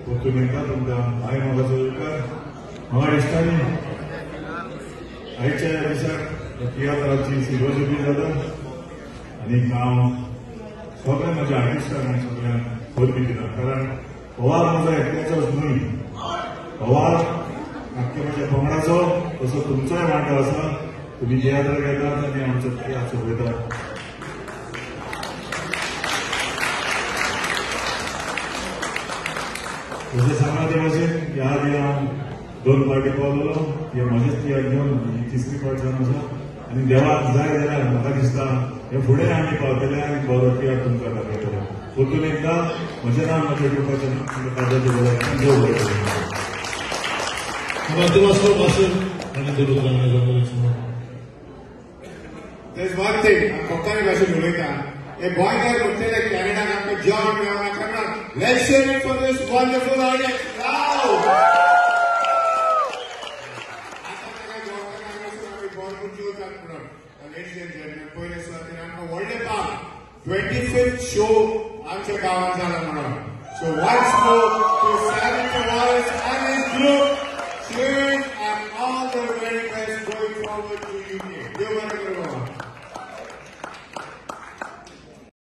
परतून एकदां तुमकां हांवें मोगाचो येवकार. म्हाका दिसता न्ही आयच्या ह्या दिसाक तियात्राची सिल्वर जाता आनी हांव सगळ्या म्हज्या आर्टिस्टांक आनी सगळ्यांक परबी दिता, कारण पवार म्हजो एकट्याचोच न्हय, पवार आख्ख्या म्हज्या पंगडाचो, तसो तुमचोय वांटो आसा. तुमी तियात्र घेतात आनी आमचो तियात्र सोंपयतात. जशें सांगलां ते भाशेन ह्या आदी हांव 2 पार्टी पावलेलो, हे म्हजेच तियात्र घेवन ही तिसरी पार्ट जावन आसा आनी देवाक जाय जाल्यार म्हाका दिसता हे फुडें आमी पावतले आनी बरो तियात्र तुमकां दाखयतले. परतून एकदां म्हजें नांव म्हज्या ग्रुपाचें नांव काजाचें बरें देव बरें करूं. There's one thing, Konkani भाशेन उलयता, हे गोंयकार म्हणटले कॅनडाक आमकां जेवण मेळना कारण. Let's hear it for this wonderful audience now. आतां ताका गोंयकारांक वचून आमी भरपूर जेवतात म्हणून. Ladies and gentlemen, पयले सुवातेर आमकां व्हडलें पाव 25th show आमच्या गांवांत जाला म्हणून. So once more to Sammy Tavares and his group, cheers and all the very best going forward to UK. देव बरें करूं बाबा.